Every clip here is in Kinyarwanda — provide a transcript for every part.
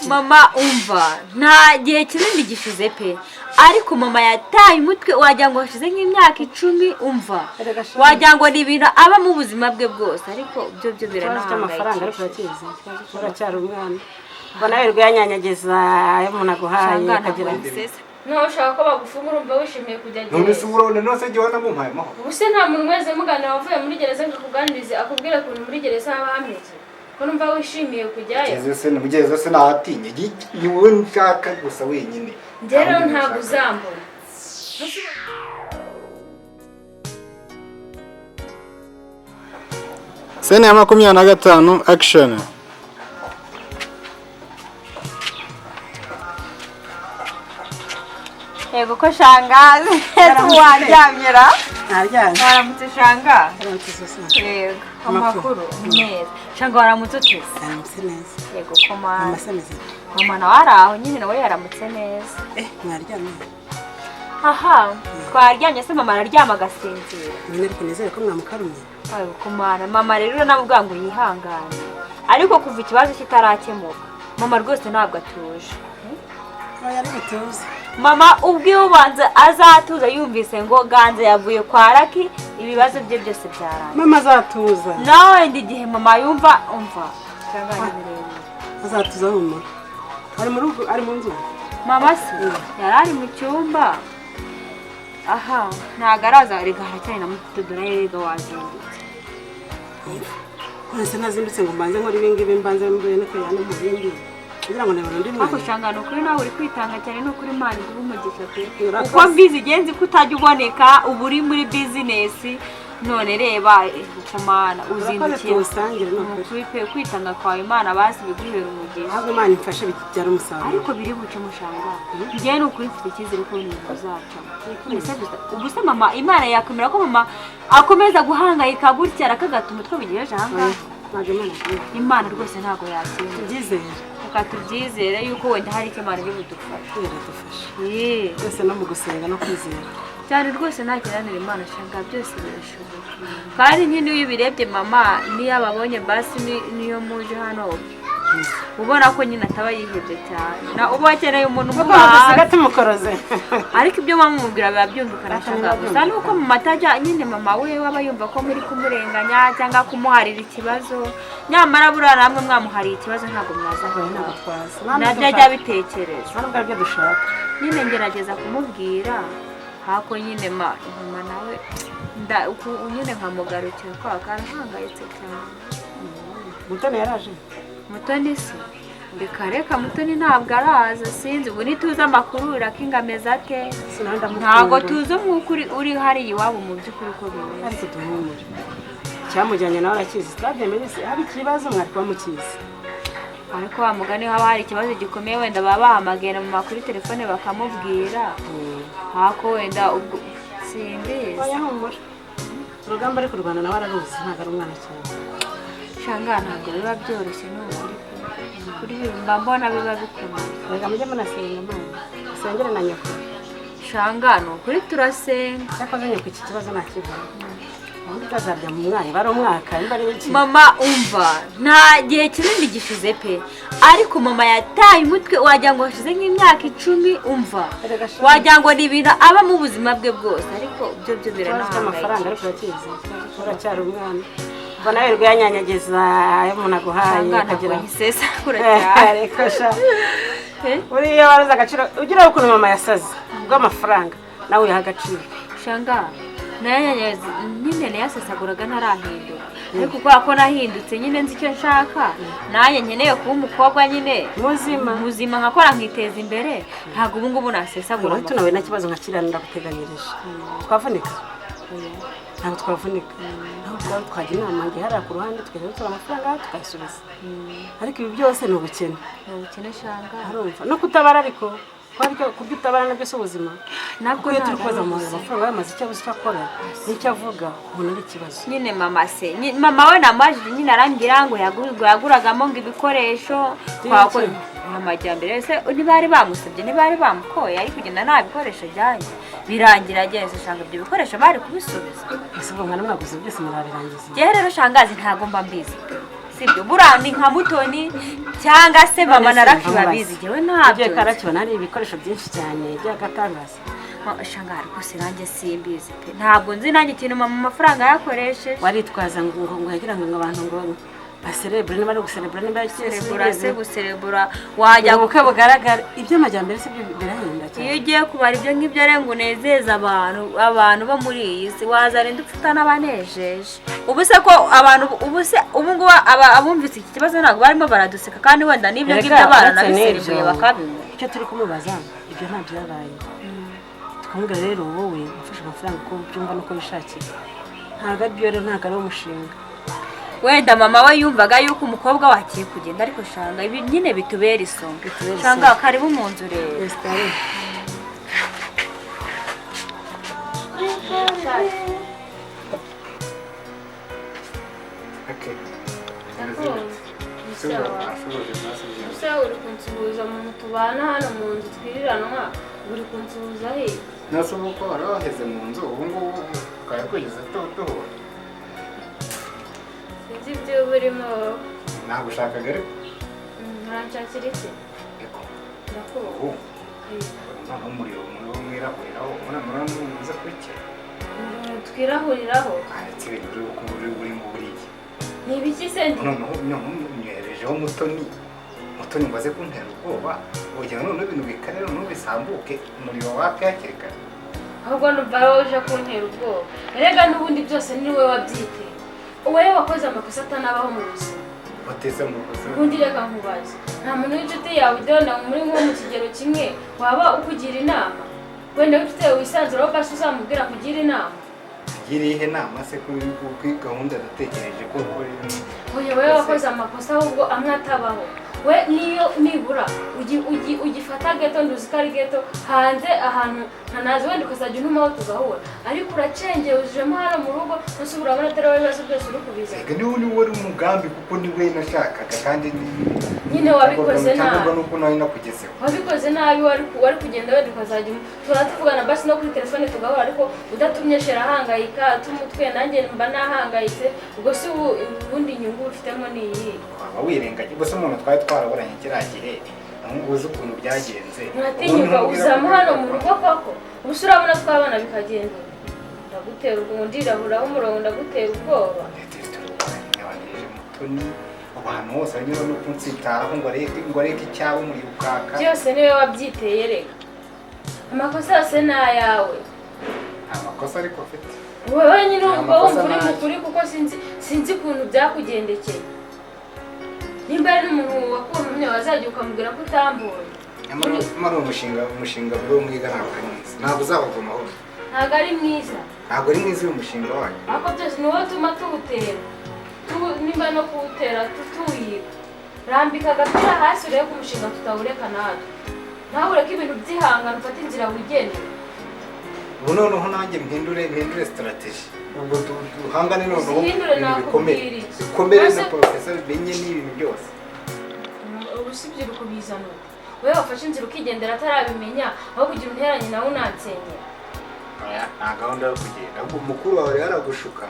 Mama umva, nta gihe kinini gishize pe, ariko mama yataye umutwe, wagira ngo hashize nk'imyaka 10. Umva, wagira ngo ni ibintu aba mu buzima bwe bwose, ariko byo byo Ikibazo cy'amafaranga ariko biranahangayikishije. urakizi, uracyari umwana, ubona wirirwa yanyanyagiza ayo umuntu aguhaye. Shanga, akagira ntabwo bisesa. Nawe ushaka ko bagufungura, urumva wishimiye kujya None se gereza? Urabona none se jyewe namumpaye amahoro? Ubu se nta muntu mwese muganira wavuye muri gereza ngo akuganirize, akubwire ukuntu muri gereza haba hameze, ko numva wishimiye kujyayo? Gereza se, mu gereza se nahatinye? Ni wowe nshaka gusa wenyine. Njye rero Nta wundi ntabwo nshaka. uzambona. Scene ya 25, action. Yego ko shangazi, waryamyera? Ntaryamye. Waramutse shanga. Aramutse sasa. Yego, amakuru ni meza shanga, waramutse uteze? Aramutse neza. Yego ko Mama mama se ameze ate? Mama nawe ari aho nyine, nawe yaramutse neza. Eh, mwaryamye? Aha twaryamye se, mama araryama agasinzira. None ariko nizere ko mwamukarumye. Yego ko mana, mama rero namubwira ngo yihangane, ariko kuva ikibazo kitarakemuka mama rwose ntabwo atuje. Oya, ari butuze. Mama ubwiwe ubanza azatuza yumvise ngo Ganza yavuye kwa Raki, ibibazo bye byose byarangiye. Mama azatuza. Nawe wenda igihe mama yumva, umva cyangwa ni birebire. Azatuza, humura. Ari mu rugo, ari mu nzu? Mama se yari ari mu cyumba, aha ntabwo araza, reka haracyari na mutudora, rega wazindutse. None se ntazindutse ngo mbanze nkore ibingibi, mbanze mbere no kujyana mu bindi kugira ngo nabone undi Ariko mwana? shanga, ni ukuri nawe uri kwitanga cyane, ni ukuri Imana iguha umugisha pe. Urakoze. Uko mbizi igenzi ko utajya uboneka, uba uri muri bizinesi, none reba kumana Urakoze. uzindukiye. Tuwusangire, ni Ni ukuri. ukuri pe, kwitanga kwawe Imana basi biguhera umugisha. Ahubwo Imana imfashe bibyara umusaruro. Ariko biri buce mushanga, njyewe ni ukuri mfite icyizere ko ibintu bizacamo. Ese gusa ubu se mama, Imana yakwemera ko mama akomeza guhangayika gutya, arakagata umutwe bigejeje ahangaha? Ntabwo Imana yakwemera. Imana rwose ntabwo yakwemera. Tubyizere. Reka tubyizere yuko wenda hari icyo Imana iri budufashe. Iradufasha. Yee. Byose no mu gusenga no kwizera. Cyane rwose, nta kiranira Imana shanga, byose birashoboka. Kandi nyine iyo ubirebye mama niyo ababonye basi niyo muje hano, ubona ko nyine ataba yihebye cyane, na uba akeneye umuntu Kuko umuba hafi. dusiga tumukoroze. Ariko ibyo bamubwira biba byumvikana Ata shanga, biba gusa nuko mama atajya nyine, mama we aba yumva ko muri kumurenganya cyangwa kumuharira ikibazo, nyamara buriya namwe mwamuhariye ikibazo ntabwo mwaza Oya, aho. ntabwo twaza. Nabyo ajya abitekereza. Nta nubwo aribyo dushaka. Nyine ngerageza kumubwira hako nyine mama nawe nyine nkamugarukira kwa karahangayitse cyane. Mutoni yaraje? Mutoni se, reka reka, Mutoni ntabwo araza, sinzi ubu ntituzi amakuru irakingameza ate. Sinari ndamukunda. Ntabwo tuzi umwuka uri hariya iwabo mu by'ukuri uko bimeze. Ariko duhumure, icyamujyanye nawe arakizi, twabyemeye se haba ikibazo mwari kuba mukizi. Ariko wa mugani, haba hari ikibazo gikomeye wenda baba bahamagaye na mama kuri telefone bakamubwira, hako wenda ubwo simbizi. Oya, humura, urugamba ari kurwana nawe araruzi, ntabwo ari umwana cyane. Shanga, ntabwo biba byoroshye, ni ukuri pe. Kuri mba mbona biba bikomeye. Reka mujye munasenga Mana, usengere na nyoko. Shanga, ni ukuri turasenga. Cyakoze nyoko iki kibazo ntakibona, ubundi utazarya mu mwanya bari umwaka nimba ari iki. Mama umva, nta gihe kinini gishize pe, ariko mama yataye umutwe, wagira ngo hashize nk'imyaka 10. Umva, Erega shanga. wagira ngo ni ibintu aba mu buzima bwe bwose, ariko byo byo Ikibazo cy'amafaranga ariko biranahangayikishije. urakizi, uracyari umwana, ubona wirirwa yanyanyagiza ayo umuntu aguhaye Shanga, ntabwo akagira ngisesagura cyane. Reka sha. Eh? Buriya waruzi agaciro ugira ukuntu mama yasaze bw'amafaranga, nawe uyaha agaciro. Shanga, nyine nayasesaguraga ntarahinduka, ariko kubera ko nahindutse nyine nzi icyo nshaka, nanjye nkeneye kuba umukobwa nyine muzima. Muzima, nkakora nkiteza imbere, ntabwo ubu ngubu nasesagura. Wowe tunawe nta kibazo nka kiriya ndaguteganyirije, twavunika? Ntabwo twavunika, naho ubwawe twajya inama ngiye hariya ku ruhande tukajya dutora amafaranga tukayasubiza, ariko ibi byose ni ubukene. Ni ubukene shanga. Arumva no kutabara, ariko kubyo utabara nabyo si ubuzima. Nabwo Kuko iyo turi ntabwo koza ari mu ubuzima. amafaranga yamaze icyo abuze icyo akora n'icyo avuga, ubona ari ikibazo. Nyine mama se mama we namajije nyine arambwira ngo ngo yaguragamo ngo ibikoresho twakora amajyambere, ese ntibari bamusabye, ntibari bamukoye, ari kugenda nta bikoresho ajyanye, birangira ageze shanga ibyo bikoresho bari kubisubiza. Ese ubwo mwana mwaguze byose murabirangiza? Njyewe rero shangazi ntabwo mba mbizi. Sibyo, buriya ni nka Mutoni cyangwa se mama na Lucky babizi, njyewe ntabyo Ugiye karakibona hari ibikoresho byinshi cyane by'agatangaza. Shanga rwose nanjye simbizi pe, ntabwo nzi nanjye ikintu mama amafaranga yakoresheje. Waritwaza ngo yagira ngo abantu ngo baserebure, niba ari guserebura, niba Guserebura se, guserebura wajya ubukwe bugaragara, iby'amajyambere se byo birahenda cyane. Iyo ugiye kubara ibyo ngibyo rero ngo unezeze abantu bo muri iyi si, wazarinda upfa utanabanejeje. Ubu se ko abantu ubu se ubu ngubu abumvise iki kibazo ntabwo barimo baraduseka, kandi wenda n'ibyo Erega, ngibyo uretse baranabiserebuye n'ibyo, bakabinywa. Icyo turi kumubaza ibyo nta byabaye, tukamubwira rero wowe wafashe amafaranga uko ubyumva n'uko wishakiye, ntabwo ari byo rero, ntabwo ari umushinga. Wenda mama we yumvaga yuko umukobwa wakiye kugenda, ariko shanga ibi nyine bitubera isomo. Bitubera isomo. Shanga karibu mu nzu rero. Okay. Gusa uri kunsuhuza mu tubana hano mu nzu twiriranwa, uri kunsuhuza he? Nase ubu ko wari waheze mu nzu, ubu ngubu ukaba kugeza duhura. Sinzi ibyo urimo. Nagushakaga ariko. Uranshakira iki? Ariko Ndakubaha. ubu noneho umuriro mwirahuriraho, murabona muza kubikira. Twirahuriraho? Aretse ibintu uri burimo buriya. Ni ibiki se ndi? Noneho nyoherejeho Mutoni. Mutoni ngo aze kuntera ubwoba, ugira noneho ibintu bikarera noneho bisambuke, umuriro wake hakiri kare. Ahubwo numva wowe uje kuntera ubwoba. Erega n'ubundi byose ni wowe wabyiteye. Wowe wakoze amakosa atanabaho mu buzima. Bateze mu buzima. Ubundi reka nkubaze, nta muntu w'inshuti yawe udenda muri nko mu kigero kimwe waba ukugira inama? Wenda w'inshuti yawe wisanzuraho basi uzamubwira kugira inama? Ngira iyihe nama se kuri gahunda natekereje ko Oya, wowe wakoze amakosa ahubwo amwe atabaho. We niyo nibura ugifata geto, nduzi ko ari geto hanze ahantu ntanazi, wenda ukazajya untumaho tugahura, ariko uracengeye ujemo hano mu rugo, ese urabona atari wowe ibibazo byose uri kubizana. Ega niwe wari umugambi, kuko niwe nashakaga kandi nyine wabikoze nabi. Cyangwa nuko nawe nakugezeho. Wabikoze nabi, wari kugenda wenda ukazajya turatuvugana basi no kuri telefone tugahura, ariko udatumye shera ahangayika, atumutwe nanjye mba nahangayitse. Ubwo se ubundi inyungu ufitemo ni iyihe? Waba wirengagije gusa umuntu twari twaraburanye kiriya gihe, uzi ukuntu byagenze. Muratinyuka uzama hano mu rugo koko? Ubu se urabona twabana bikagenda. Ndagutera ubwo ndirahuraho umurongo, ndagutera ubwoba. Mutoni abantu bose banyura no kunsitaraho ngo areke icyabo muri ukaka. Byose niwe wabyiteye reka. Amakosa yose ni ayawe. Nta makosa ariko ufite. Wowe nyine ubwo wumva uri mukuri, kuko sinzi ukuntu byakugendekeye. Nimba ari n'umuntu wakuntumye wazajya ukamubwira ko utambonye. Nyamara umushinga bwo mwiga ntabwo ari mwiza. Ntabwo uzabava amahoro. Ntabwo ari mwiza. Ntabwo ari mwiza uyu mushinga wanyu. Ariko byose ni wowe utuma tuwutera. Nimba no kuwutera tuwiga. Rambika agapira hasi urebe ko umushinga tutawureka natwe. Nawe ureke ibintu by'ihangano, ufate inzira wigendere. Ubu noneho nanjye mpindure strategy. Ubwo duhangane noneho ibintu bikomere. Bikomere na professor bimenye n'ibintu byose. Ubu si ibyo uri kubizana ute? Wowe wafashe inzira ukigendera atarabimenya, aho kugira unteranye nawe unansenyera. Nta gahunda yo kugenda. Ahubwo mukuru wawe yaragushuka.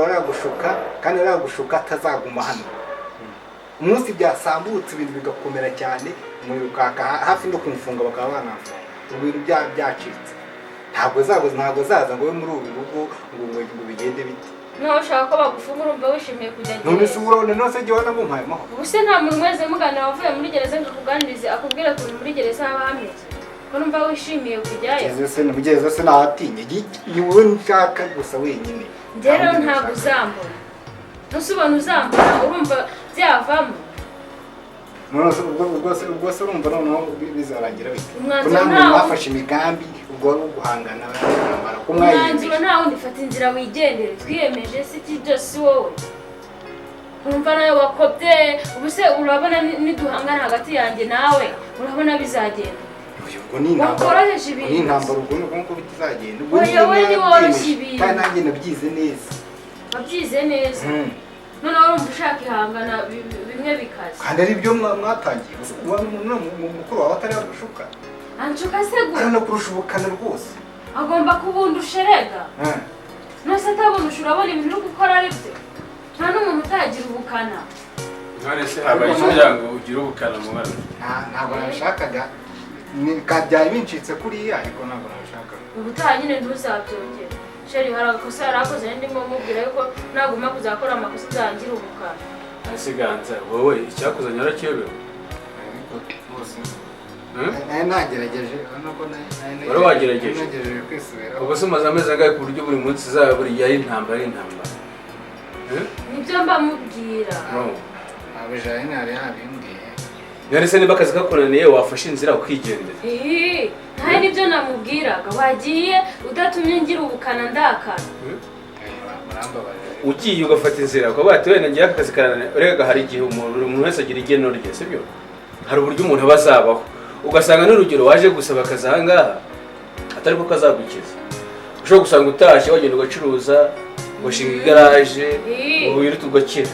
Aragushuka kandi aragushuka atazaguma hano. Umunsi byasambutse ibintu bigakomera cyane, umuriro ukaka hafi no kumfunga bakaba banamfunga. Ibintu byacitse. Ntabwo zaza ngo we muri ubu rugo ngo bigende bite. Nawe ushaka ko bagufunga urumva wishimiye kujya gereza. None se urabona none se jyewe namumpaye amahoro. Ubu se nta muntu mwese muganira wavuye muri gereza ngo akuganirize akubwire ukuntu muri gereza haba hameze? Ko numva wishimiye kujyayo. Gereza se nahatinye, ni wowe nshaka gusa wenyine. Njye rero ntabwo uzambona. Ntusubona uzambona urumva byavamo. None se ubwo se urumva noneho bizarangira bite? Umwanzuro mwafashe imigambi ubwo wari uguhangana n'intambara ko mwayiyemeje. Umwanzuro nta wundi, fata inzira wigendere. Twiyemeje se iki byose si wowe. Urumva nawe wakobye, ubu se urabona niduhangana hagati yanjye nawe urabona bizagenda. Ubwo ni intambara. Ni intambara ubwo ni uko bitazagenda. Ubwo ni woroshye ibintu. Kandi nanjye nabyize neza. Wabyize neza. Noneho urumva ushaka ihangana bimwe bikaze. Kandi ari byo mwatangiye. Mukuru wawe atari yagushuka. Anshuka se gute? Kandi kurusha ubukana rwose. Agomba kubundusha erega. Nose atabundusha urabona ibintu uri gukora ari byo. Nta n'umuntu utagira ubukana. None se habaye iki kugira ngo ugire ubukana mu bana? Ntabwo nabishakaga. Byari bincitse kuriya ariko ntabwo nabishakaga. Ubutaha nyine ntuzabyongere. Chéri, hari agakosa yari akoze, ndimo mubwira yuko naguma kuzakora amakosa nzagira ubukana. Asiganza wowe icyakuzanye warakiyobewe? Ariko rwose nari nagerageje, urabona ko Wari wagerageje? Nagerageje kwisubiraho. Ubwo se umaze amezi angahe ku buryo buri munsi uzaba buri gihe ari intambara ari intambara? Nibyo mba mubwira. No. Ntabwo Jeanine yari yabimbwiye. None se niba akazi kakunaniye wafashe inzira ukigendera? Ntahe nibyo namubwiraga, wagiye udatumye ngira ubukana ndakara. Murambabarira. Ugiye ugafata inzira ukaba wati wenda ngira aka kazi karananiye, urega hari igihe umuntu wese agira igeno rye, sibyo? Hari uburyo umuntu aba azabaho, ugasanga n'urugero waje gusaba akazi aha ngaha atari ko kazagukiza. Ushobora gusanga utashye wagenda ugacuruza, ugashinga igaraje, ubu ugakira,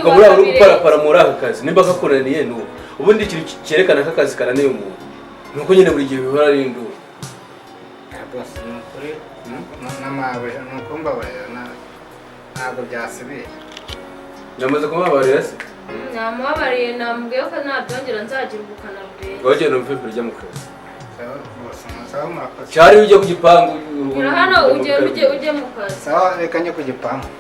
ukaba uri guparapara muri aka kazi. Nimba kakunaniye ni ubu. Ubundi ikintu cyerekana ko akazi kananiye umuntu ni uko nyine buri gihe bihora ari induru. Bose ni ukuri ni ukumbabarira, ntabwo byasubiye. Namaze kumubabarira se? Namubabariye, namubwiye ko nabyongera nzagira ubukana burenze. Wagenda umve ujya mu kazi. Sawa, murakoze. Cyari ujya ku gipangu. Ura hano ugenda ujye mu kazi. Sawa, reka njye ku gipangu.